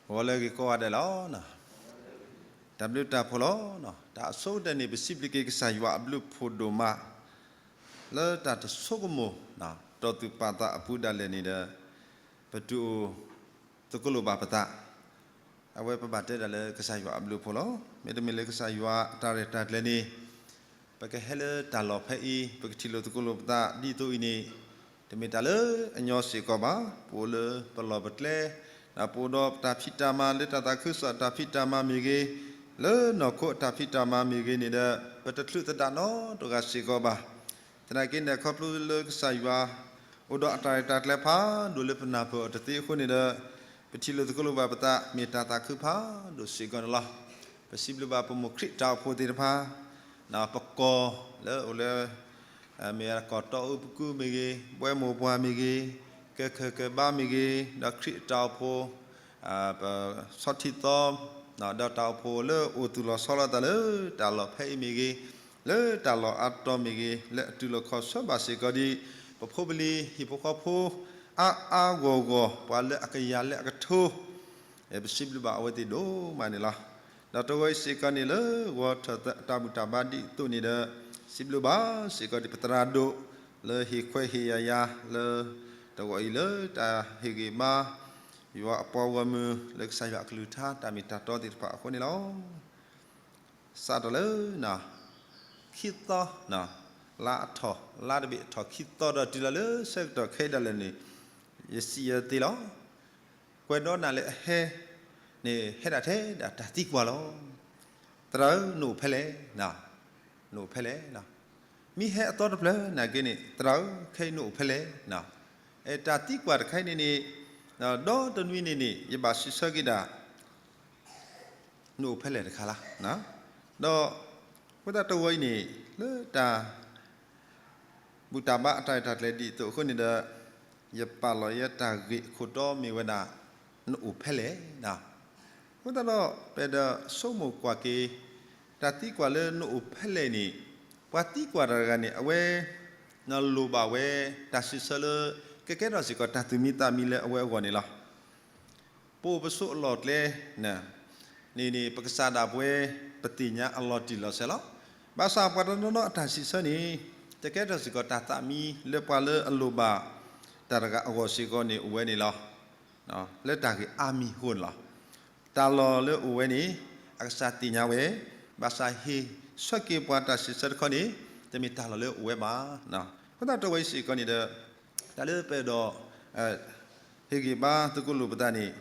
ဂီၤလၢအဂ့ၤကိးဂၤဒဲးလီၤ. တၢ်ဘျုးတၢ်ဖှိၣ်လီၤ. တၢ်အဆိကတၢၢ်န့ၣ် ပစံးဘျုးက့ၤကစၢ်ယွၤအဘျုးအဖှိၣ်ဒိၣ်မး လၢတၢ်တဆိကမိၣ် တီၢ်သူၣ်ပာ်သးအပူၤဒၣ်လဲာ်န့ၣ်ဒီး ပတုၤအိၣ်သကိးလိာ်ဘၣ်ပသး အဝဲပဘၣ်တဲဒၣ်လၢကစၢ်ယွၤအဘျုးအဖှိၣ်လီၤ. မ့တမ့ၢ်လၢကစၢ်ယွၤအတၢ်ရဲၣ်တၢ်ကျဲၤန့ၣ် ပကဟဲလၢတၢ်လီၢ်ဖဲအံၤ ပကထံၣ်လိာ်သကိးလိာ်ပသးဒ်သိးအံၤန့ၣ် တမ့ၢ်တၢ်လၢအညီစ့ၢ်ကီးဘၣ်. ပအိၣ်လၢပလီၢ်ပကျဲ, ပအိၣ်ဒီးပတၢ်ဖံးတၢ်မၤလၢတၢ်သးခုကစီၣ်အတၢ်ဖံးတၢ်မၤမ့ၢ်ဂ့ၤ, လၢနီၢ်ခိအတၢ်ဖံးတၢ်မၤမ့ၢ်ဂ့ၤန့ၣ်ဒီး ပတချုးသဒၣ်နီတဂၤစ့ၢ်ကီးဘၣ်. သနာ်က့န့ၣ် ခီဖျိလၢကစၢ်ယွၤ အိၣ်ဒီးအတၢ်ရဲၣ်တၢ်ကျဲၤဖးဒိၣ်လၢပနၢ်ပၢၢ်အီၤတသ့အဃိန့ၣ်ဒီး ပထံၣ်လိာ်သကိးလိာ်ဘၣ်ပသး မ့ၢ်တၢ်သးခုဖးဒိၣ်စ့ၢ်ကီးန့ၣ်လီၤ. ပစံးဘျုးဘၣ်ပမိၢ်ခရံာ်တၢ်အိၣ်ဖှိၣ်သ့ၣ်တဖၣ် ပကီၢ်လၢအိၣ်လၢ မ့ၢ်ကီၢ်တီအူပကူမ့ၢ်ဂ့ၤ, ဘှဲမိၢ်ပှၢ်မ့ၢ်ဂ့ၤ, ကဲခၢၣ်ကဲဘါမ့ၢ်ဂ့ၤ, ဒီးခရံာ်အတၢ်အိၣ်ဖှိၣ် ပဆီထံသီ ဒီးတၢ်အိၣ်ဖှိၣ်လၢအိၣ်သူၣ်လီၤဆီလီၤသးလၢတၢ်လီၢ်ဖဲအံၤမ့ၢ်ဂ့ၤ, လၢတၢ်လီၢ်အါတီၤမ့ၢ်ဂ့ၤ, လၢအတုၤလီၤခီၣ်ဆၢဘၣ်စ့ၢ်ကီးဒ် ပဖိပလံၤဟံၣ်ဖိဃီဖိ အါအါဂီၢ်ဂီၢ် ပှၤလၢအကယၤလၢအကထိ ပစံးဘျုးဘၣ်အဝဲသ့ၣ်ဒိၣ်မးန့ၣ်လီၤ. ဒီးတဝီအံၤစ့ၢ်ကီးန့ၣ်လၢ ဂီၤထၢၣ်တၢ်ဘူၣ်တၢ်ဘါဒ်သိးန့ၣ်ဒီး စံးဘျုးဘၣ်စ့ၢ်ကီးဒ်ပသရၣ်ဒိၣ် လၢဟ့ၣ်ခွဲးဟ့ၣ်ယာ်ယၤလၢ တဝီအံၤလၢတၢ်ဟ့ၣ်ဂံၢ်ဘါ ယွၤအပှၤဂီၢ်မုၢ်လၢကစၢ်ယွၤအကလုၢ်ကထါတၢ်မ့ၢ်တၢ်တီသ့ၣ်တဖၣ်အဃိန့ၣ်လီၤ. စးထီၣ်လၢ ခံသီ လါအထီၣ် လါတဘ့ၣ်အထီၣ်ခံသီဒီးတုၤလီၤလၢဆၢကတီၢ်ခဲအံၤဒၣ်လဲာ်န့ၣ် ယစံးယဲသ့လီၤ. ကွဲးဒီးနၤလၢအဟဲန့ၣ် ဟဲဒၣ်ထဲဒၣ်တၢ်သံကွၢ်လီၤ. သရၣ်ဧၢ နအိၣ်ဖဲလဲၣ်, နအိၣ်ဖဲလဲၣ်. မ့ၢ်ဟဲအသီတဖျၢၣ်နာ်က့န့ၣ် သရၣ်ဧၢ ခဲအံၤနအိၣ်ဖဲလဲၣ်. တၢ်သံကွၢ်တခါအံၤန့ၣ်န့ၣ် ဒီတနွံန့ၣ်န့ၣ် ယဘၣ်စံးဆၢက့ၤဒၣ် နအိၣ်ဖဲလဲၣ်တခါလီၤ. ဒီး အဃိသတးတဝီအံၤန့ၣ် လၢတၢ် ဘူၣ်တၢ်ဘါအတၢ်ရဲၣ်တၢ်ကျဲၤဒ်သိးအဃိန့ၣ်ဒီး ယပာ်လီၤယဲတၢ်ဂ့ၢ်အခိၣ်တီမ့ၢ်ဝဲဒၣ် နအိၣ်ဖဲလဲၣ်. အဃိသတးဒီး ပအဲၣ်ဒိးဆိကမိၣ်ကွၢ်က့ၤ တၢ်သံကွၢ်လၢနအိၣ်ဖဲလဲၣ်န့ၣ် ပှၤသံကွၢ်တၢ်တဂၤန့ၣ် အဝဲ နလိၣ်ဘၣ်ဝဲ တၢ်စံးဆၢလၢ ကကဲထီၣ်စ့ၢ်ကီးတၢ်သူၣ်မံသးမံလၢအဝဲအဂီၢ်န့ၣ်လီၤ. ပအိၣ်ပဆိးအလီၢ်ကျဲ န့ၣ်န့ၣ် ပကစၢ်ဒၣ်ပဝဲ ပသ့ၣ်ညါအလီၤတံၢ်လီၤဆဲးလီၤ. ဘၣ်ဆၣ်ပှၤတနီၤနီၤအတၢ်စံးဆၢန့ၣ် တကဲထီၣ်စ့ၢ်ကီးတၢ်သးမံလၢပှၤလၢအလိၣ်ဘၣ် တၢ်တဂၤအဂီၢ်စ့ၢ်ကီးန့ၣ်အိၣ်ဝဲန့ၣ်လီၤ. လၢတၢ်ဂ့ၢ်အါမံၤအဃိန့ၣ်လီၤ. တၢ်လီၢ်လၢအိၣ်ဝဲန့ၣ် အကစၢ်သ့ၣ်ညါဝဲ, ဘၣ်ဆၣ်ဟ့ၣ်ဆၢက့ၤပှၤတၢ်စံးဆၢတခီန့ၣ် တမ့ၢ်တၢ်လီၢ်လၢအိၣ်ဝဲဘၣ်. အဃိသတးတဝီအံၤစ့ၢ်ကီးန့ၣ်ဒီး တၢ်လၢပအဲၣ်ဒိး ဟ့ၣ်ဂံၢ်ဘါသကိးလိာ်ပသးန့ၣ်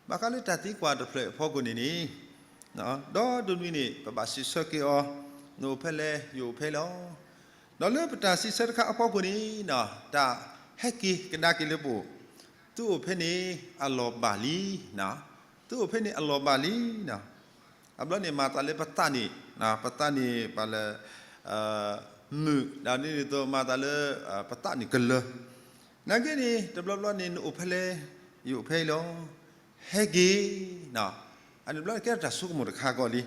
ဘၣ်ဃးလၢတၢ်သံကွၢ်တဖျၢၣ်အဖီခိၣ်န့ၣ်န့ၣ် ဒီတနွံန့ၣ် ပဘၣ်စံးဆၢက့ၤအီၤ, နအိၣ်ဖဲလဲၣ်, ယအိၣ်ဖဲလီၤ. ဒီးလၢပတၢ်စံးဆၢတခါအဖီခိၣ်န့ၣ် တၢ်ဟဲက့ၤကဒါက့ၤလၢပအိၣ်, သုအိၣ်ဖဲန့ၣ်အလီၢ်ဘၣ်လံ, သုအိၣ်ဖဲန့ၣ်အလီၢ်ဘၣ်လံ. အဘျီန့ၣ်မၤသးလၢပသးန့ၣ်, ပသးန့ၣ်ပှၤလၢ မုာ်, ဒီးဒ်န့ၣ်အသိးမၤသးလၢ ပသးန့ၣ်ကလၢၤ. နာ်က့န့ၣ် တဘျီဘျီန့ၣ် နအိၣ်ဖဲလဲၣ်, ယအိၣ်ဖဲအံၤလီၤ. ဟဲက့ၤ, အန့ၣ်ဘျီန့ၣ်ကဲထီၣ်တၢ်ဆိကမိၣ်တခါကီးလံ.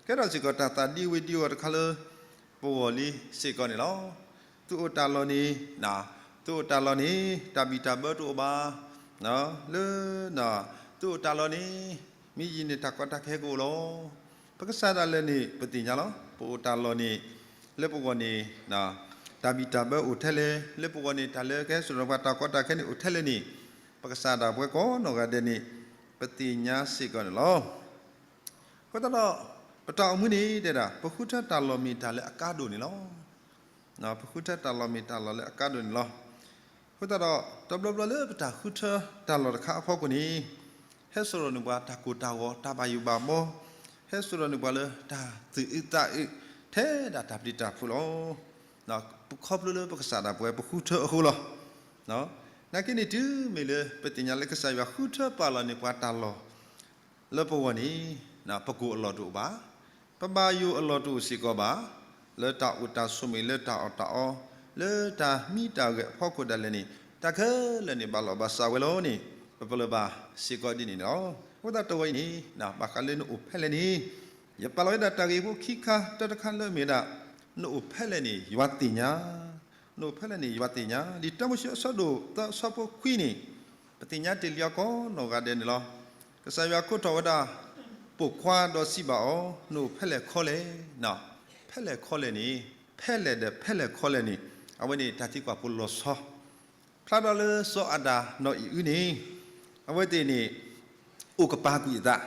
ကဲထီၣ်စ့ၢ်ကီးတၢ်သးဒံဝဲဒံအီၤတခါလၢ ပဂီၢ်လံစ့ၢ်ကီးန့ၣ်လီၤ. သုအိၣ်တၢ်လီၢ်န့ၣ်, သုအိၣ်တၢ်လီၢ်န့ၣ် တၢ်ဘံၣ်တၢ်ဘၢတအိၣ်ဘၣ်. လၢ သုအိၣ်တၢ်လီၢ်န့ၣ် မ့ၢ်ယံာ်န့ၣ်တၢ်ကီတၢ်ခဲကအိၣ်လီၤ. ပကစၢ်ဒၣ်လဲာ်န့ၣ် ပသ့ၣ်ညါလီၤ. ပအိၣ်တၢ်လီၢ်န့ၣ် လၢပဂီၢ်န့ၣ် တၢ်ဘံၣ်တၢ်ဘၢအိၣ်ထဲလဲၣ်, လၢပဂီၢ်န့ၣ် တၢ်လၢကဟဲစိာ်ဒီးပှၤတၢ်ကီတၢ်ခဲန့ၣ်အိၣ်ထဲလဲၣ်န့ၣ် ပကစၢ်ဒၣ်ပဝဲကိးနီၢ်ဂၤဒဲးန့ၣ် ပသ့ၣ်ညါစ့ၢ်ကီးန့ၣ်လီၤ. အဃိသတးဒီး ပတၢ်အိၣ်မူန့ၣ်တဲဒၣ် ပဃုထၢတၢ်လီၢ်မ့ၢ်တၢ်လၢအကါဒိၣ်န့ၣ်လီၤ. ပဃုထၢတၢ်လီၢ်မ့ၢ်တၢ်လီၢ်လၢအကါဒိၣ်န့ၣ်လီၤ. အဃိသတးဒီး တဘျီဘျီလၢပတၢ်ဃုထၢတၢ်လီၢ်တခါအဖီခိၣ်န့ၣ် ဟဲစိာ်ဒီးန့ၢ်ပှၤတၢ်ကိၢ်တၢ်ဂီၤ တၢ်ဘၣ်ယိၣ်ဘၣ်ဘီ, ဟဲစိာ်ဒီးန့ၢ်ပှၤလၢတၢ်သူၣ်အုးသးအုး ထဲဒၣ်တၢ်ပျံၤတၢ်ဖုးလီၤ. ခီဖျိလၢပကစၢ်ဒၣ်ပဝဲပဃုထၢအဃိလီၤ. နာ်က့န့ၣ်တုၤမ့ၢ်လၢပသ့ၣ်ညါလၢကစၢ်ယွၤဃုထၢပာ်လီၤန့ၢ်ပှၤတၢ်လီၢ် လၢပဂီၢ်န့ၣ် ပကိၢ်အလီၢ်တအိၣ်ဘၣ်, ပဘၣ်ယိၣ်အလီၢ်တအိၣ်စ့ၢ်ကီးဘၣ်, လၢတၢ်အိၣ်တၢ်ဆိးမ့ၢ်လၢတၢ်အီၣ်တၢ်အီ, လၢတၢ်မံတၢ်ဂဲၤအဖီခိၣ်ဒၣ်လဲာ်န့ၣ် တၢ်ခဲလၢာ်န့ၣ် ဘၣ်လီၤဘၣ်စးဝဲလီၤန့ၣ် ပပလၢၢ်ဘၣ်စ့ၢ်ကီးဒ်န့ၣ်လီၤ. အဃိသတးတဝီအံၤန့ၣ် ဘၣ်ဃးလၢနအိၣ်ဖဲလဲၣ်န့ၣ် ယပာ်လီၤဝဲဒၣ်တၢ်ဂ့ၢ်ဖိခံခါ တၢတခါလၢအမ့ၢ်ဝဲဒၣ် နအိၣ်ဖဲလဲၣ်န့ၣ် ယွၤသ့ၣ်ညါ, နအိၣ်ဖဲလဲၣ်န့ၣ် ယွၤသ့ၣ်ညါ, လံာ်တၢမိၤၡ့အဆၢဒိၣ်သၢအဆၢဖိခွံန့ၣ် ပသ့ၣ်ညါတ့ၢ်လံအီၤကိးနီၢ်ဂၤဒဲးန့ၣ်လီၤ. ကစၢ်ယွၤကိးထီၣ်ဝဲဒၣ် ပိာ်ခွါဒီးစံးဘၣ်အီၤ, နအိၣ်ဖဲလဲၣ်ခီလဲၣ်. ဖဲလဲၣ်ခီလဲၣ်န့ၣ်, ဖဲလဲၣ်ဒီးဖဲလဲၣ်ခီလဲၣ်န့ၣ်, အဝဲန့ၣ်တၢ်သံကွၢ်ဖိလီၤဆီ ဖျါဒီးလၢစီၤအၤဒၣ်နီၢ်အံၤအုန့ၣ်, အဝဲသ့ၣ်န့ၣ် အိၣ်ကပၤကွံာ်အသး,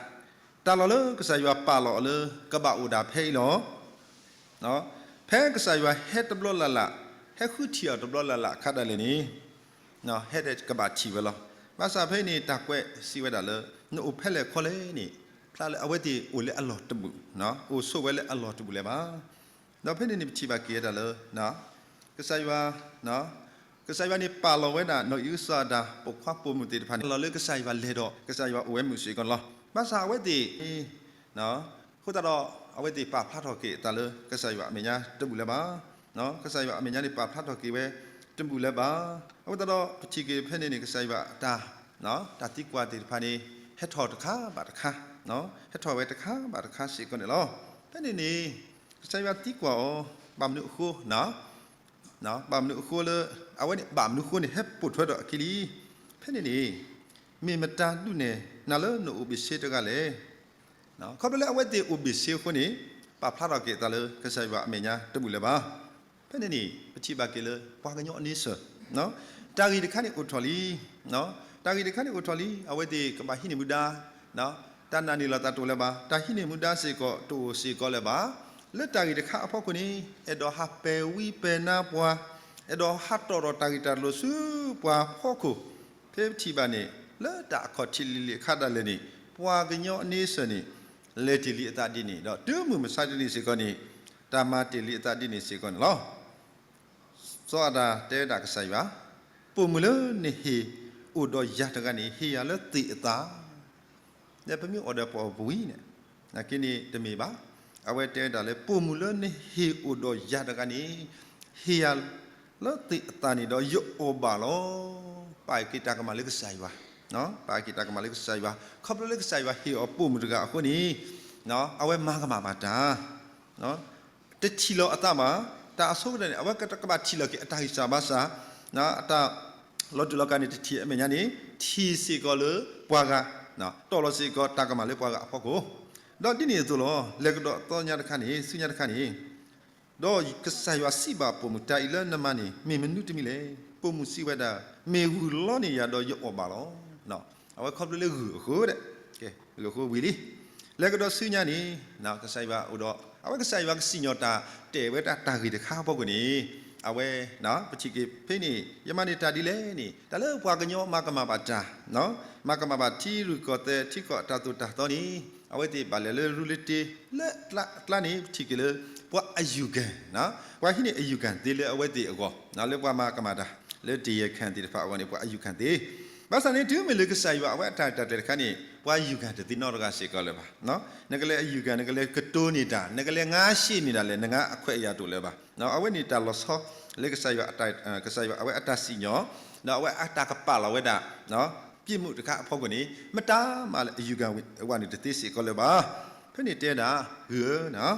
တၢ်လီၢ်လၢကစၢ်ယွၤပာ်လီၤအီၤလၢ ကဘၣ်အိၣ်ဒၣ်ဖဲအံၤလီၤ. ဖဲကစၢ်ယွၤဟဲတဘျီလၢ်လၢ်, ဟဲဃုထံၣ်အီၤတဘျီလၢ်လၢ်အခါဒၣ်လဲာ်န့ၣ်, ဟဲဒီးကဘၣ်ထံၣ်ဝဲလီၤ. ဘၣ်ဆၣ်ဖဲအံၤန့ၣ် တၢ်ကွဲးစံးဝဲဒၣ်လၢ နအိၣ်ဖဲလဲၣ်ခီလဲၣ်န့ၣ်, ဖျါလၢအဝဲသ့ၣ်အိၣ်လၢအလီၢ်တဘူၣ်, အိၣ်ဆိးဝဲလၢအလီၢ်တဘူၣ်လၢၤဘၣ်. ဒီးဖဲန့ၣ်န့ၣ် ပထံၣ်ဘၣ်က့ၤဝဲဒၣ်လၢ ကစၢ်ယွၤ, ကစၢ်ယွၤန့ၣ်ပာ်လီၤဝဲဒၣ် နီၢ်အံၤအုစီၤအၤဒၣ် ပိာ်ခွါပိာ်မုၣ်သ့ၣ်တဖၣ်န့ၣ် လီၤလၢကစၢ်ယွၤလဲၤဒီး ကစၢ်ယွၤအိၣ်ဝဲမုာ်စ့ၢ်ကီးန့ၣ်လီၤ. ဘၣ်ဆၣ်အဝဲသ့ၣ် အဃိသတးဒီး အဝဲသ့ၣ်ပာ်ဖျါထီၣ်က့ၤအသးလၢ ကစၢ်ယွၤအမဲာ်ညါတဘူၣ်လၢၤဘၣ်. ကစၢ်ယွၤအမဲာ်ညါန့ၣ် ပာ်ဖျါထီၣ်က့ၤဝဲတဘူၣ်လၢၤဘၣ်. အဃိသတးဒီး ပထံၣ်က့ၤဖဲန့ၣ်န့ၣ် ကစၢ်ယွၤအတၢ်, တၢ်သံကွၢ်သ့ၣ်တဖၣ်န့ၣ် ဟဲထီၣ်တခါဘၣ်တခါ, ဟဲထီၣ်ဝဲတခါဘၣ်တခါစ့ၢ်ကီးန့ၣ်လီၤ. ဖဲန့ၣ်န့ၣ် ကစၢ်ယွၤသံကွၢ်အီၤ ဘၣ်မနုၤအဃိ ဘၣ်မနုၤအဃိလၢ အဝဲန့ၣ် ဘၣ်မနုၤအဃိန့ၣ် ဟဲပိာ်ထွဲထီၣ်အခံလံ. ဖဲန့ၣ်န့ၣ် မ့ၢ်မတၤဒုးနဲၣ်နၤလၢနအိၣ်ဘ့ၣ်ဆ့တဂၤလဲၣ်. ခီဖျိလၢအဝဲသ့ၣ်အိၣ်ဘ့ၣ်ဆ့အဃိန့ၣ် ပာ်ဖျါထီၣ်က့ၤအသးလၢကစၢ်ယွၤအမဲာ်ညါတဘူၣ်လၢၤဘၣ်. ဖဲန့ၣ်န့ၣ် ပထံၣ်ဘၣ်က့ၤလၢ ပှၤကညီအန့ဆၢၣ်, တၢ်ဂ့ၢ်တခါန့ၣ်အိၣ်ထီၣ်လံ. တၢ်ဂ့ၢ်တခါန့ၣ်အိၣ်ထီၣ်လံ. အဝဲသ့ၣ်ကဘၣ်ဟံးန့ၢ်မူဒါ တၢ်နာ်န့ၢ်လီၤသးတအိၣ်လၢၤဘၣ်, တၢ်ဟံးန့ၢ်မူဒါစ့ၢ်ကီးတအိၣ်စ့ၢ်ကီးလၢၤဘၣ်. လၢတၢ်ဂ့ၢ်တခါအဖီခိၣ်န့ၣ် အဲၣ်ဒိးဟးပဲာ်ဝံပဲာ်နါပှၤ, အဲၣ်ဒိးဟးတီၣ်ထီၣ်တၢ်ဂ့ၢ်တၢ်ကျိၤဆူပှၤဖီခိၣ်. ဖဲပထံၣ်ဘၣ်န့ၣ် လၢတၢ်အခီၣ်ထံးလံၤလံၤအခါဒၣ်လဲာ်န့ၣ် ပှၤကညီအန့ဆၢၣ်န့ၣ် လဲၤတ့ၢ်လံအသးဒ်န့ၣ် ဒီးတုၤမုၢ်မဆါတနံၤစ့ၢ်ကီးန့ၣ် တၢ်မၤတ့ၢ်လံအသးဒ်န့ၣ်စ့ၢ်ကီးန့ၣ်လီၤ. စီၤအၤဒၣ်တဲဝဲဒၣ်ကစၢ်ယွၤ, ပိာ်မုၣ်လၢနဟ့ၣ်အိၣ်ဒီးယၤတဂၤန့ၣ် ဟ့ၣ်ယၤလၢသ့ၣ်အသး. ဒီးပမ့ၢ်အီၣ်ဒီးပအီၣ်ပဝံၤန့ၣ်, နာ်က့န့ၣ်တမ့ၢ်ဘၣ်. အဝဲတဲဝဲဒၣ်လၢ ပိာ်မုၣ်လၢနဟ့ၣ်အိၣ်ဒီးယၤတဂၤန့ၣ် ဟ့ၣ်ယၤလၢသ့ၣ်အသးန့ၣ်ဒီးယအီၣ်ဘၣ်လီၤ. ပာ်က့ၤတၢ်ကမၣ်လၢကစၢ်ယွၤ, ပာ်က့ၤတၢ်ကမၣ်လၢကစၢ်ယွၤ, ခီဖျိလၢကစၢ်ယွၤဟ့ၣ်အီၤပိာ်မုၣ်တဂၤအဃိန့ၣ် အဝဲမၤကမၣ်ဘၣ်တၢ် တထံၣ်လီၤအသးဘၣ်. တၢ်အဆိကတၢၢ်န့ၣ် အဝဲကဘၣ်ထံၣ်လီၤက့ၤအတၢ်ဂံၢ်စၢ်ဘါစၢ်, အတၢ်လီၤတူာ်လီၤကာ်န့ၣ် တထံၣ်အမဲာ်ညါန့ၣ် ထံၣ်စ့ၢ်ကီးလၢပှၤဂၤ, တီၣ်လီၤစ့ၢ်ကီးတၢ်ကမၣ်လၢပှၤဂၤအဖီခိၣ်, ဒီးဒ်န့ၣ်အသိးလီၤ. လဲၤကဒီးအသီညါတခါန့ၣ် ဆူညါတခါန့ၣ် ဒီးကစၢ်ယွၤစံးဘၣ်ပိာ်မုၣ်, တၢ်အံၤလၢနမၤန့ၣ် မ့ၢ်မနုၤတမံၤလဲၣ်. ပိာ်မုၣ်စံးဝဲဒၣ်, မ့ၢ်ဂုၢ်လီန့ၢ်ယၤဒီးယအီၣ်ဘၣ်လီၤ. အဝဲခီဖျိလၢဂုၢ်အဃိဒီး, ဂုၢ်အဃိဝံၤလံ. လဲၤကဒီးဆူညါန့ၣ် ကစၢ်ယွၤအိၣ်ဒီး အဝဲကစၢ်ယွၤကစံၣ်ညီၣ်တၢ်တဲာ်ဝဲဒၣ်တၢ်ဂ့ၢ်တခါအဖီခိၣ်န့ၣ်, အဝဲ ပထံၣ်က့ၤဖဲန့ၣ် ယမၤန့ၢ်တၢ်ဒ်လဲၣ်န့ၣ် တၢ်လၢပှၤကညီမၤကမၣ်ဘၣ်တၢ်, မၤကမၣ်ဘၣ်ထံရူၢ်ကီၢ်သဲး ထံကီၢ်တၢ်သိၣ်တၢ်သီန့ၣ် အဝဲသ့ၣ်ဘၣ်လဲၤလၢရူလ့တ့ လၢအကျါန့ၣ် ပထံၣ်က့ၤလၢ ပှၤအယူၢ်ကၣ်, ပှၤဟံးန့ၢ်အယူၢ်ကၣ်သ့လၢအဝဲသ့ၣ်အဂီၢ် လၢပှၤမၤကမၣ်တၢ် လၢတ့ၢ်ယဲၢ်ခၣ်သ့ၣ်တဖၣ်အဂီၢ်န့ၣ် ပှၤအယူၢ်ကၣ်သ့. ဘၣ်ဆၣ်န့ၣ် တုၤမ့ၢ်လၢကစၢ်ယွၤအဝဲအတၢ်တၢ်တဲာ်တခါန့ၣ် ပှၤယူၢ်ကၣ်တသ့နီတဂၤစ့ၢ်ကီးလၢၤဘၣ်. နကလဲၤအယူၢ်ကၣ် နကလဲၤကတိၤန့ၢ်တၢ် နကလဲၤငါရှ့န့ၢ်တၢ်လဲၣ် နငါအခွဲးအယာ်တအိၣ်လၢၤဘၣ်. အဝဲန့ၣ်တၢ်လီၤဆီ လၢကစၢ်ယွၤ ကစၢ်ယွၤအဝဲအတၢ်စံၣ်ညီၣ် ဒီးအဝဲအတၢ်ကပာ်လီၤဝဲဒၣ် ပြစ်မှုတခါအဖီခိၣ်န့ၣ် မတၤမးလၢအယူၢ်ကၣ်ဝဲန့ၣ်တသ့စ့ၢ်ကီးလၢၤဘၣ်. ဖဲန့ၣ်တဲဒၣ် ဂုၢ်ဧၢ,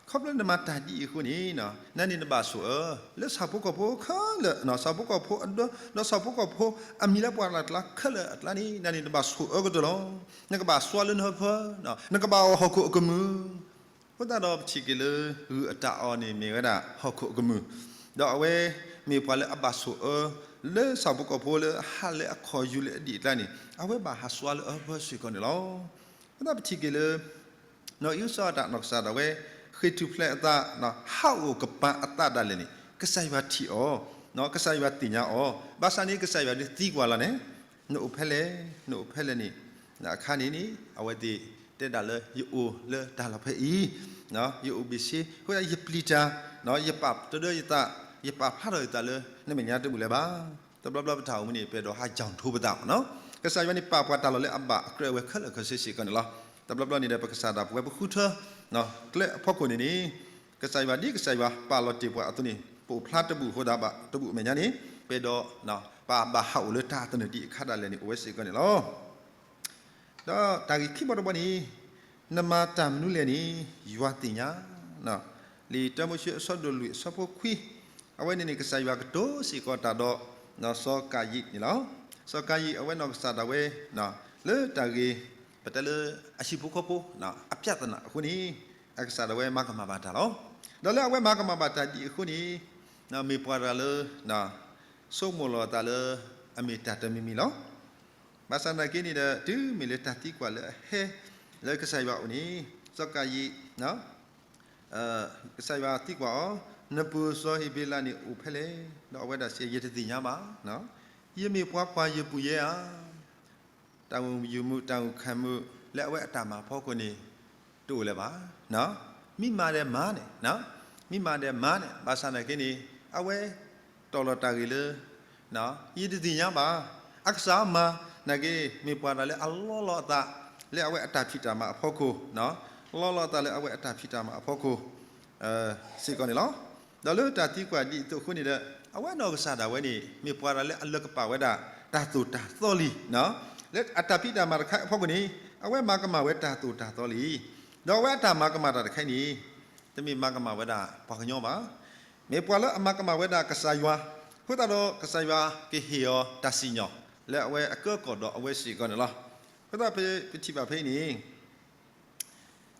ခီဖျိနမၤတၢ်ဒ်အံၤအဃိန့ၣ် နန့ၣ်နဘၣ်ဆိၣ်အၢ လၢဆၣ်ဖိကီၢ်ဖိခဲလၢာ်, ဆၣ်ဖိကီၢ်ဖိအဒၢ ဒီးဆၣ်ဖိကီၢ်ဖိအမံၤလၢပှၤလၢ်ကျါခဲလၢာ်အကျါန့ၣ် နန့ၣ်နဘၣ်ဆိၣ်အၢကတၢၢ်လီၤ. နကဘၣ်စွါလၢနဟၢဖၢ, နကဘၣ်အီၣ်ဟီၣ်ခိၣ်အကမုၢ်. အဃိသတးဒီးပထံၣ်က့ၤလၢ ဂုၢ်အတၢ်အီၣ်န့ၣ်မ့ၢ်ဝဲဒၣ်ဟီၣ်ခိၣ်အကမုၢ်, ဒီးအဝဲမ့ၢ်ပှၤလၢအဘၣ်ဆိၣ်အၢ လၢဆၣ်ဖိကီၢ်ဖိလၢအဟးလၢအခီၣ်ယူၤလၢအဒံၣ်အကျါန့ၣ် အဝဲဘၣ်ဟးစွါလၢအဟၢဖၢစ့ၢ်ကီးန့ၣ်လီၤ. အဃိသတးပထံၣ်က့ၤလၢ နီၢ်အံၤအုစီၤအၤဒၣ် နီၢ်ကစၢ်ဒၣ်ဝဲ ဃ့ၢ်ထူၣ်ဖျဲးအသး ဟးအိၣ်ကပၤအသးဒၣ်လဲာ်န့ၣ် ကစၢ်ယွၤထံၣ်အီၤ, ကစၢ်ယွၤသ့ၣ်ညါအီၤ, ဘၣ်ဆၣ်န့ၣ် ကစၢ်ယွၤဒုးသံကွၢ်လီၤန့ၣ် နအိၣ်ဖဲလဲၣ်, နအိၣ်ဖဲလဲၣ်န့ၣ် အခါန့ၣ်န့ၣ် အဝဲသ့ၣ်တဲဒၣ်လၢ ယအိၣ်လၢတၢ်လီၢ်ဖဲအံၤ, ယအိၣ်ဘ့ၣ်ဆ့ အဃိသတးယပျံၤတၢ်, ယပာ်တဒၢယသး, ယပာ်ဖျါထီၣ်ယသးလၢနမဲာ်ညါတဘူၣ်လၢၤဘၣ်. တဘျီဘျီပတၢ်အိၣ်မူန့ၣ် ပအဲၣ်ဒိးဟး ကြောင်ထိုး ပသးမ့ၢ်နီၤ, ကစၢ်ယွၤန့ၣ်ပာ်ပှၤတၢ်လီၢ်လၢအဘၣ်အကြၢးဝဲခဲလၢာ်ခဲဆ့စ့ၢ်ကီးန့ၣ်လီၤ. တဘျီဘျီန့ၣ်ဒီး ပကစၢ်ဒၣ်ပဝဲပဃုထၢ ကျဲအဖီခိၣ်န့ၣ်န့ၣ် ကစၢ်ယွၤဒ်ကစၢ်ယွၤပာ်လီၤတ့ၢ်ပှၤအသိးန့ၣ် ပအိၣ်ဖျါတဘူၣ်အဃိသတးဘၣ် တဘူၣ်အမဲာ်ညါန့ၣ် ပအဲၣ်ဒိး ပဘၣ်ဟးအိၣ်လၢတၢ်သနၢၣ်ဒံးအခါဒၣ်လဲာ်န့ၣ် အိၣ်ဝဲစ့ၢ်ကီးန့ၣ်လီၤ. ဒီးတၢ်ဂ့ၢ်ခံဘီတဘီန့ၣ် နမၤတၢ်မနုၤလဲၣ်န့ၣ် ယွၤသ့ၣ်ညါ, လံာ်တၢမိၤၡ့အဆၢဒိၣ်လွံၢ်အဆၢဖိခွံ, အဝဲန့ၣ်န့ၣ် ကစၢ်ယွၤကတိၤစ့ၢ်ကီးတၢ်ဒီး စီၤကၤယံၣ်န့ၣ်လီၤ. စီၤကၤယံၣ် အဝဲနီၢ်ကစၢ်ဒၣ်ဝဲ လၢတၢ်ဂ့ၢ် ပတဲလၢအဟံၣ်ဖိဃီဖိ အပြဿနာအဃိန့ၣ် အကစၢ်ဒၣ်ဝဲမၤကမၣ်ဘၣ်တၢ်လီၤ. ဒီးလၢအဝဲမၤကမၣ်ဘၣ်တၢ်ဒ်အဃိန့ၣ် မ့ၢ်ပှၤတဂၤလၢ ဆိကမိၣ်လီၤသးလၢ အမ့ၢ်တၢ်တမံၤမံၤလီၤ. ဘၣ်ဆၣ်သနာ်က့န့ၣ်ဒီး တုၤမ့ၢ်လၢတၢ်သံကွၢ်လၢအဟဲ လၢကစၢ်ယွၤအအိၣ်န့ၣ် စီၤကၤယံၣ် ကစၢ်ယွၤသံကွၢ်အီၤ, နပုၢ်စီၤဟ့းဘ့လးန့ၣ်အိၣ်ဖဲလဲၣ်. ဒီးအဝဲဒၣ်စံး ယတသ့ၣ်ညါဘၣ်. ယမ့ၢ်ပှၤကွၢ်ယပုၢ်ယဲဧါ. တၢ်ဂီၤမူ တၢ်ဂီၤခၢၣ်မူ လၢအဝဲအတၢ်မၤအဖီခိၣ်န့ၣ် တအိၣ်လၢၤဘၣ်. မ့ၢ်မၤဒီးမၤန့ၣ်, မ့ၢ်မၤဒီးမၤန့ၣ် ဘၣ်ဆၣ်သနာ်က့န့ၣ် အဝဲတီၢ်လီၤတၢ်ဂ့ၢ်လၢ ယတသ့ၣ်ညါဘၣ်. အကစၢ်မၤ သနာ်က့ မ့ၢ်ပှၤတဂၤလၢအလီလီၤအသး လၢအဝဲအတၢ်ဖံးတၢ်မၤအဖီခိၣ်, လီလီၤအသးလၢအဝဲအတၢ်ဖံးတၢ်မၤအဖီခိၣ် စ့ၢ်ကီးန့ၣ်လီၤ. ဒီးလၢတၢ်သံကွၢ်ဒ်အသိးအဃိန့ၣ်ဒီး အဝဲနီၢ်ကစၢ်ဒၣ်ဝဲန့ၣ် မ့ၢ်ပှၤတဂၤလၢအလၢကပာ်ဝဲဒၣ် တၢ်သိၣ်တၢ်သီလံ. လၢအတၢ်ဖံးတၢ်မၤတခါအဖီခိၣ်န့ၣ် အဝဲမၤကမၣ်ဝဲတၢ်သိၣ်တၢ်သီလံ. ဒီးအဝဲအတၢ်မၤကမၣ်တၢ်တခါအံၤန့ၣ် တမ့ၢ်မၤကမၣ်ဝဲဒၣ်ပှၤကညီဘၣ်. မ့ၢ်ပှၤလၢအမၤကမၣ်ဝဲဒၣ်ကစၢ်ယွၤ, အဃိသတးဒီးကစၢ်ယွၤကဟ့ၣ်အီၤတၢ်စံၣ်ညီၣ် လၢအဝဲအကၢကီၢ်ဒီးအဝဲစ့ၢ်ကီးန့ၣ်လီၤ. အဃိသတးပထံၣ်ဘၣ်ဖဲအံၤန့ၣ်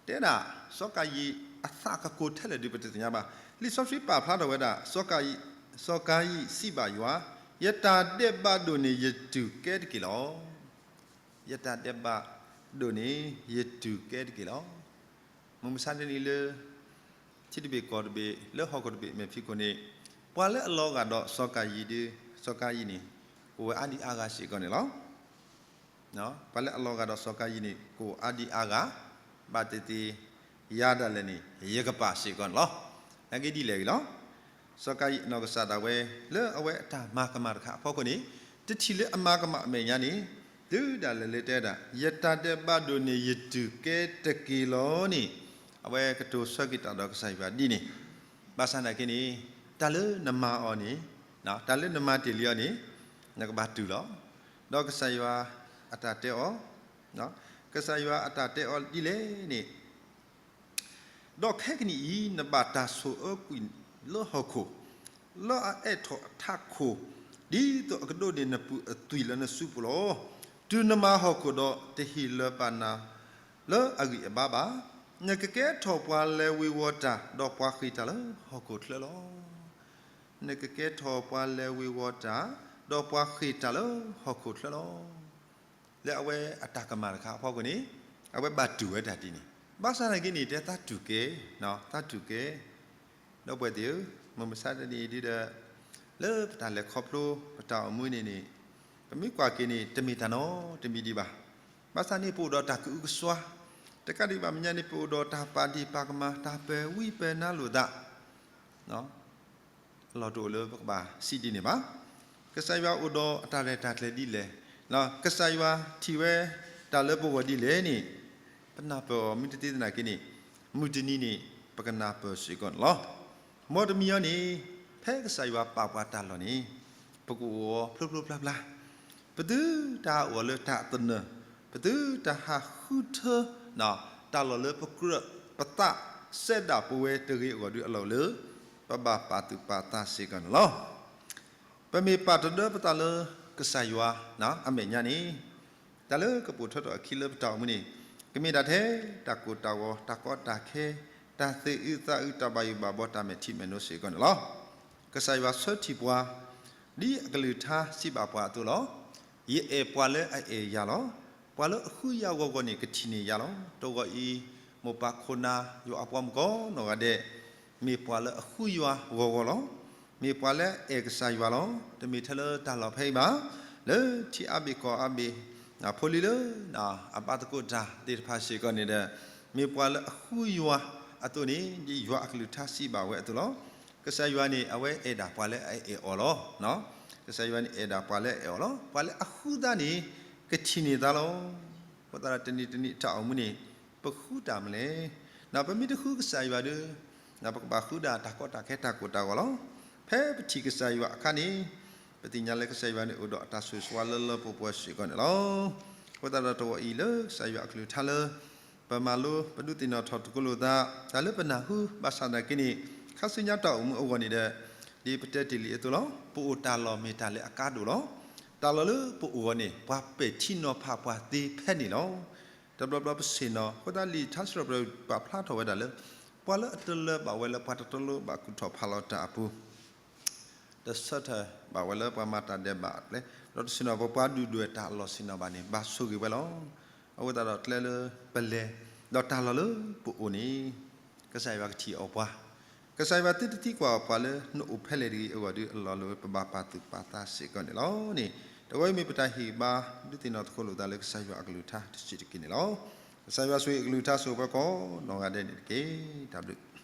တဲဒၣ် စီၤကၤယံၣ်အသးကကိးထဲလဲၣ်ဒုးပတသ့ၣ်ညါဘၣ်. လံာ်စီဆှံပာ်ဖျါထီၣ်ဝဲဒၣ် စီၤကၤယံၣ်စံးဘၣ်ယွၤ, ယတၢ်ဒဲးဘးဒိၣ်န့ၣ် ယတုၤကဲတက့ၢ်လီၤ. ယတၢ်ဒဲးဘးဒိၣ်န့ၣ် ယတုၤကဲတက့ၢ်လီၤ. မုၢ်မဆါတနံၤလၢ ထံတဘ့ၣ်ကီၢ်တဘ့ၣ် လၢဟီၣ်ခိၣ်တဘ့ၣ်မဲာ်ဖံးခိၣ်န့ၣ် ပှၤလၢအလီၤဂာ်ဒီးစီၤကၤယံၣ်ဒုး စီၤကၤယံၣ်န့ၣ် အိၣ်ဝဲအါဒံအါဂၤစ့ၢ်ကီးန့ၣ်လီၤ. ပှၤလၢအလီၤဂာ်ဒီးစီၤကၤယံၣ်န့ၣ် ကအိၣ်အါဒံအါဂၤ, ဘၣ်သ့ၣ်သ့ၣ် ယၤဒၣ်လဲာ်န့ၣ် ယကပာ်စ့ၢ်ကီးန့ၣ်လီၤ. နာ်က့ဒ်လဲၣ်ဂ့ၤလီၤ. စီၤကၤယံၣ်အနီၢ်ကစၢ်ဒၣ်ဝဲ လၢအဝဲအတၢ်မၤကမၣ်တခါအဖီခိၣ်န့ၣ် တထံၣ်လၢအမၤကမၣ်အမဲာ်ညါန့ၣ် တုၤဒၣ်လဲာ်လၢတဲဒၣ် ယတၢ်ဒဲးဘးဒိၣ်န့ၣ် ယတုၤကဲတက့ၢ်လီၤန့ၣ် အဝဲကတိၤဆၢက့ၤတၢ်ဒီးကစၢ်ယွၤဒ်န့ၣ် ဘၣ်ဆၣ်သနာ်က့န့ၣ် တၢ်လၢနမၤအီၤန့ၣ်, တၢ်လၢနမၤတ့ၢ်လံအီၤန့ၣ် နကဘၣ်တုၤလီၤ. ဒီးကစၢ်ယွၤအတၢ်တဲအီၤ, ကစၢ်ယွၤအတၢ်တဲအီၤဒ်လဲၣ်န့ၣ် ဒီးခဲကနံၣ်အံၤ နဘၣ်တၢ်ဆိၣ်အၢကွံာ်လၢဟီၣ်ခိၣ်, လၢအအဲးထီၣ်အထးခိၣ်, ဒ်သိးအကဒိးန့ၢ်နပုၢ်အသွံၣ်လၢနစုပူၤလီၤ. တုၤနမၤဟီၣ်ခိၣ်ဒီး တဟ့ၣ်လၢၤပာ်နၤလၢအဂံၢ်အဘါဘၣ်. နကကဲထီၣ်ပှၤလဲၤဝ့ၤဝီၤတၢ် ဒီးပှၤဃ့ၢ်တၢ်လၢဟီၣ်ခိၣ်ချၢလီၤ. နကကဲထီၣ်ပှၤလဲၤဝ့ၤဝီၤတၢ် ဒီးပှၤဃ့ၢ်တၢ်လၢဟီၣ်ခိၣ်ချၢလီၤ. လၢအဝဲအတၢ်ကမၣ်တခါအဖီခိၣ်န့ၣ် အဝဲဘၣ်တူၢ်ဝဲဒၣ်ဒ်န့ၣ် ဘၣ်ဆၣ်သနာ်က့န့ၣ် တဲသးတူၢ်ကဲ, သးတူၢ်ကဲ ဒီပုၢ်ဝဲၢ်သ့ၣ်ဧၢ, မုၢ်မဆါတနံၤအံၤဒုဒီး လၢပတၢ်လဲၤခီဖျိပတၢ်အိၣ်မူန့ၣ်န့ၣ် ပမ့ၢ်ကွၢ်က့ၤန့ၣ် တမ့ၢ်တၢ်နီတမံၤဒံးဘၣ်. ဘၣ်ဆၣ်န့ၣ် ပအိၣ်ဒီးတၢ်ကအုကစွါ, တကးဒံးဘၣ်မဲာ်ညါန့ၣ် ပအိၣ်ဒီးတၢ်ပာ်ဒ့ၣ်ပာ်ကမၣ် တၢ်ပၢၤဝံပၢၤနါလိာ်သး အလီၢ်တအိၣ်လၢပကဘၣ်စံးဒ်န့ၣ်ဘၣ်. ကစၢ်ယွၤအိၣ်ဒီးအတၢ်ရဲၣ်တၢ်ကျဲၤဒ်လဲၣ်, ကစၢ်ယွၤထံၣ်ဝဲတၢ်လၢပဂီၢ်ဒ်လဲၣ်န့ၣ် ပနၢ်ပၢၢ်အီၤ မ့ၢ်တသ့သနာ်က့န့ၣ် မုၢ်တနံၤန့ၣ် ပကနၢ်ပၢၢ်စ့ၢ်ကီးန့ၣ်လီၤ. မ်တမံၤအံၤန့ၣ် ဖဲကစၢ်ယွၤပာ်ပှၤတၢ်လီၢ်န့ၣ် ပကအိၣ်အီၤဖျိဖျိဖျါဖျါ ပသုတဟးအိၣ်လၢတၢ်သနၢၣ်, ပသုတဟးဃုထၢ တၢ်လီၢ်လၢပကြၢးပသးစဲဒၣ်ပဝဲတဂ့ၤအဂီၢ်ဒုအလီၢ်လၢ ပဘၣ်ပာ်သူၣ်ပာ်သးစ့ၢ်ကီးန့ၣ်လီၤ. ပမ့ၢ်ပာ်တဒၢပသးလၢကစၢ်ယွၤအမဲာ်ညါန့ၣ် တၢ်လၢကပိာ်ထွဲထီၣ်အခံလၢပတၢ်အိၣ်မူန့ၣ် ကမ့ၢ်ဒၣ်ထဲတၢ်ကိၢ်တၢ်ဂီၤ, တၢ်ကီတၢ်ခဲ, တၢ်သူၣ်အုးသးအုး, တၢ်ဘၣ်ယိၣ်ဘၣ်ဘီ, တၢ်မဲာ်ထံမဲာ်နိစ့ၢ်ကီးန့ၣ်လီၤ. ကစၢ်ယွၤဆၢထံၣ်ပှၤ ဒ်အကလုၢ်ကထါစံးဘၣ်ပှၤအသိးလီၤ. ယအဲၣ်ပှၤလၢအအဲၣ်ယၤလီၤ. ပှၤလၢအဃုယၤဂီၤဂီၤန့ၣ် ကထံၣ်န့ၢ်ယၤလီၤ. တဂီၤအံၤ မိၢ်ပၢ်ခိၣ်နၢ် ယွၤအပှၤမုၣ်ကိးနီၢ်ဂၤဒဲး မ့ၢ်ပှၤလၢအဃုယွၤဂီၤဂီၤလီၤ. မ့ၢ်ပှၤလၢအအဲၣ်ကစၢ်ယွၤလီၤ. တမ့ၢ်ထဲလၢတၢ်လီၢ်ဖဲအံၤဘၣ်, လၢထံအါဘ့ၣ်ကီၢ်အါဘ့ၣ်, ဖိလံၤလၢအဘၣ်သကိးတၢ်သ့ၣ်တဖၣ်စ့ၢ်ကီးန့ၣ်ဒီး မ့ၢ်ပှၤလၢအဃုယွၤအသိးန့ၣ် ဒ်ယွၤအကလုၢ်ကထါစံးဘၣ်ဝဲအသိးလီၤ. ကစၢ်ယွၤန့ၣ် အဝဲအဲၣ်ဒၣ်ပှၤလၢအအဲၣ်အီၤလီၤ. ကစၢ်ယွၤန့ၣ်အဲၣ်ဒၣ်ပှၤလၢအအဲၣ်အီၤလီၤ. ပှၤလၢအဃုသးန့ၣ် ကထံၣ်န့ၢ်သးလီၤ. အဃိသတးဒီးတနံၤတနံၤတၢ်အိၣ်မူန့ၣ် ပဃုတၢ်မနုၤလဲၣ်. ပမ့ၢ်တဃုကစၢ်ယွၤဒီး ပကဘၣ်ဃုဒၣ်တၢ်ကီတၢ်ခဲတၢ်ကိၢ်တၢ်ဂီၤလီၤ. ဖဲပထံၣ်ကစၢ်ယွၤအခါန့ၣ် ပသ့ၣ်ညါလၢကစၢ်ယွၤန့ၣ်အိၣ်ဒီးအတၢ်ဆိၣ်ဂ့ၤဆိၣ်ဝါလၢလၢပှဲၤပှဲၤစ့ၢ်ကီးန့ၣ်လီၤ. အဃိသတးဒီးတဂီၤအံၤလၢကစၢ်ယွၤအကလုၢ်ကထါလၢ ပမၤလိပဒုးသ့ၣ်နီၣ်ထီၣ်သကိးလိာ်သး တၢ်လၢပနၢ်ဟူဘၣ်ဆၣ်သနာ်က့န့ၣ် ခါဆူညါတၢ်အိၣ်မူအဂီၢ်န့ၣ်ဒီး ဒ်ပတဲတ့ၢ်လံအသိးလီၤ. ပအိၣ်တၢ်လီၢ်မ့ၢ်တၢ်လၢအကါဒိၣ်လီၤ. တၢ်လီၢ်လၢပအိၣ်အဂီၢ်န့ၣ် ပှၤပဲာ်ထံနီၤဖးပှၤသ့ဖဲန့ၣ်လီၤ. တဘျီဘျီပဆ့ၣ်နီၤ, အဃိသတးလံာ်ထါစံးထီၣ်ပတြၢၤပာ်ဖျါထီၣ်ဝဲဒၣ်လၢ ပှၤလၢအတလၢဘၣ်ဝဲလၢပှၤတတီလိၤဘၣ်ကူၣ်ထီၣ်ဖးလီၤတၢ်အပူၤ, တဆၢထၢၣ်ဘၣ်ဝဲလၢပှၤမၤတၢ်ဒဲးဘးအကျဲ, ဒီးတဆ့ၣ်နီၤပပှၤဒုၣ်ဒွဲၣ်တၢ်အလီၢ်ဆ့ၣ်နီၤဘၣ်န့ၣ် ဘၣ်ဆိၣ်ဂ့ၤဝဲလီၤ. အဃိသတးဒီးကျဲလၢပလဲၤ, ဒီးတၢ်လီၢ်လၢပအိၣ်န့ၣ် ကစၢ်ယွၤကထံၣ်အီၤပှၤ, ကစၢ်ယွၤသုတထံၣ်ကွၢ်အီၤပှၤလၢနအိၣ်ဖဲလဲၣ်တဂ့ၤအဂီၢ်ဒီး အလီၢ်လၢပဘၣ်ပာ်သူၣ်ပာ်သးစ့ၢ်ကီးန့ၣ်လီၤန့ၣ်, တဂီၤအံၤမ့ၢ်ပတၢ်ဟ့ၣ်ဂံၢ်ဟ့ၣ်ဘါ ဒုးသ့ၣ်နီၣ်သကိးလိာ်သးလၢကစၢ်ယွၤအကလုၢ်ကထါတစဲးတက့ၢ်န့ၣ်လီၤ. ကစၢ်ယွၤဆိၣ်ဂ့ၤအကလုၢ်ကထါဆိၣ်ဂ့ၤပှၤကိးနီၢ်ဂၤဒဲးန့ၣ်တက့ၢ်. တၢ်ဘျုး